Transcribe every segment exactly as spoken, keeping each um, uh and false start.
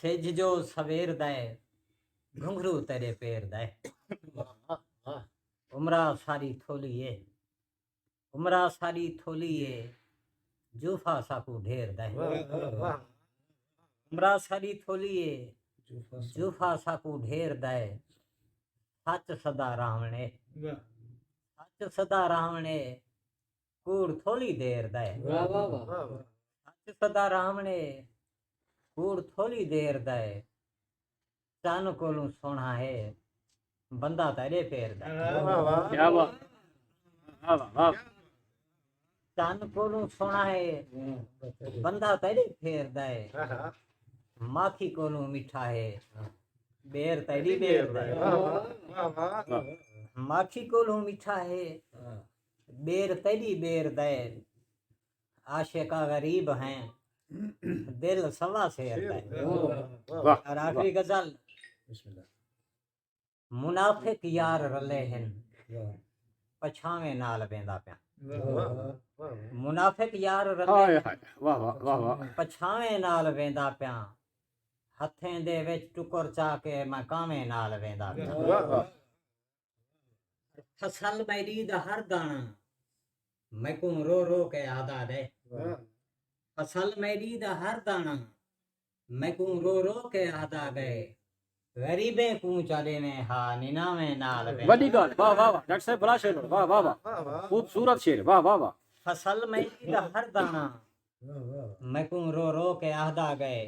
سجھ جو سویر دا ہے، گھنگھرو تیݙے پیر دا ہے۔ عمرہ ساری تھولی ہے، عمرہ ساری تھولی ہے، جوفا ساکوں ڈھیر دا ہے۔ عمرہ ساری تھولی ہے، جوفا ساکوں ڈھیر دا ہے۔ سچ سدا راہوݨ ہے، سچ سدا راہوݨ ہے، کوڑ تھولی دیر دا ہے۔ سچ سدا راہوݨ ہے، کوڑ تھولی دیر دا ہے۔ چن کولوں سوہݨا ہے، بندہ تیݙے پیر دا ہے۔ کیا بات۔ واہ واہ واہ۔ چن کولوں سوہݨا ہے، بندہ تیݙے پیر دا ہے۔ ماکھی کولوں مٹھا ہے، ٻیر تیݙی ٻیر دا ہے۔ ماکھی کولوں مٹھا ہے، ٻیر تیݙی ٻیر دا ہے۔ عاشق غریب ہیں، دل سوا سیر دا ہے۔ اور آخری غزل۔ منافق یار رلے ہن، پچھاویں نال ویندا پیاں۔ منافق یار رلے ہن، پچھاویں نال ویندا پیاں۔ ہتھیں دے وچ ٹکر چا کے میں کاویں نال ویندا پیاں۔ فصل میݙی دا ہر داݨا میکوں رو رو کے آہدا ڳئے۔ فصل میݙی دا ہر داݨا میکوں رو رو کے آہدا ڳئے۔ غریبیں کوں چا ݙیویں ہا، نناویں نال ویندے۔ وݙی ڳالھ، واہ واہ واہ۔ ڈاکٹر صاحب بلا شعر، واہ واہ واہ۔ خوبصورت شعر، واہ واہ واہ۔ فصل میݙی دا ہر داݨا میکوں رو رو کے آہدا ڳئے۔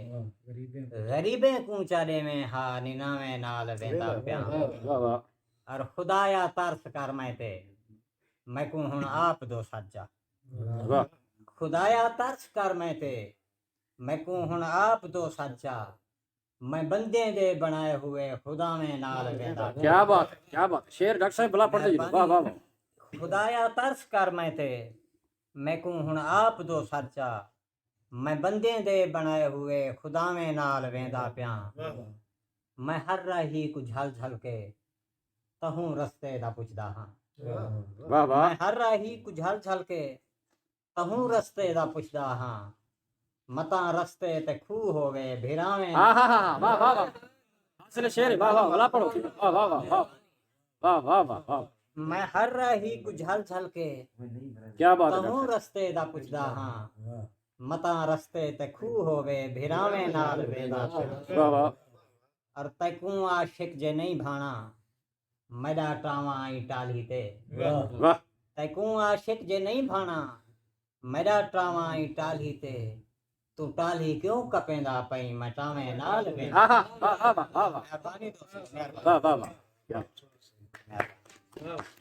غریبیں کوں چا ݙیویں ہا، نناویں نال ویندا پیاں۔ واہ واہ۔ اور خدایا ترس کر میں تے، میکوں ہݨ آپ دو سچا۔ واہ۔ خدایا ترس کر میں تے، میکوں ہݨ آپ دو سچا۔ میں بندیں دے بݨائے ہوئے خداویں نال ویندا۔ کیا بات ہے، کیا بات ہے۔ شعر ڈاکٹر صاحب بلا پڑھ دیجیے۔ واہ واہ واہ۔ خدایا ترس کر میں تے، میکوں ہݨ آپ دو سچا۔ میں بندیں دے بݨائے ہوئے خداویں نال ویندا پیاں۔ میں ہر راہی کوں جھل جھل کے تہوں رستے دا پچھدا ہاں۔ واہ واہ۔ میں ہر راہی کوں جھل جھل کے تہوں رستے دا پچھدا ہاں۔ متاں رستے تے کھوہ ہووے، بھراویں۔ ہاں ہاں ہاں، واہ واہ واہ۔ حاصل شعر، واہ واہ، بلا پڑھو۔ واہ واہ واہ واہ۔ واہ واہ واہ واہ۔ میں ہر راہی کوں جھل جھل کے کیا بات ہے تہوں ڈاکٹر۔ رستے دا پچھدا ہاں۔ متاں رستے تے کھوہ ہووے، بھراویں نال ویندا پیاں۔ واہ واہ۔ اور تیکوں عاشق جے نہیں بھاݨا، میݙا ٹاواں آئیں ٹالھی تے۔ واہ۔ تیکوں عاشق جے نہیں بھاݨا، میݙا ٹاواں آئیں ٹالھی تے۔ توں ٹالھی کیوں کپیندا پئیں، میں ٹاویں نال وینداں۔ آہا، واہ، واہ، واہ، واہ، واہ۔ مہربانی دوستو، مہربانی۔ واہ، واہ، واہ۔ کیا؟ مہربانی۔